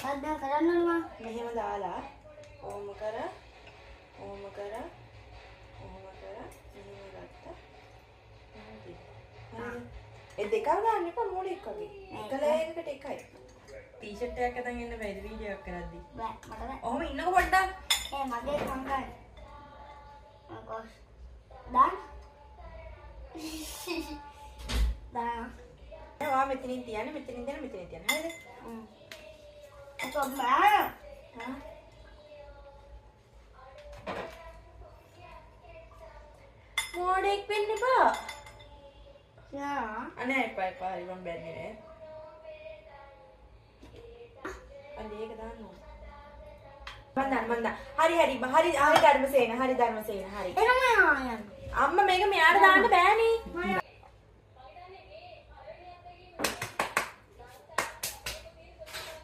මොකක්ද කරන්න ඕනේ මං? මෙහෙම දාලා ඔහොම කරා, ඔහොම කරා, ඔහොම කරා, මෙහෙම ගත්තා. මෙහෙම තිබ්බා. හරිද? ඒ දෙකම දාන්න එපා මෝඩෙක් වගේ. එක ලෑයකට එකයි. ටී-ෂර්ට් එකක් අතන් එන්න බැයිද වීඩියෝ එකක් කරද්දි? බෑ, මට බෑ. ඔහොම ඉන්නකෝ පොඩ්ඩක්. ඒ මගේ සංකල්ප. මොකෝස්. දාන්න. දාන්න. ඔයා මෙතනින් තියන්න, මෙතනින් තියන්න, මෙතනින් තියන්න. හරිද? හ්ම්. ඒක බෑ. හා? මෝඩෙක් වෙන්න එපා. යා. අනේ එපා එපා, හරි මං බැන්නේ නෑ. අනේ ඒක දාන්න ඕන. මං දාන්න, මං දාන්න. හරි හරි හරි හරි ධර්මසේන, හරි ධර්මසේන, හරි. එහෙනම් මම යන්න. අම්මා මේක මෙයාට දාන්න බෑනේ. මම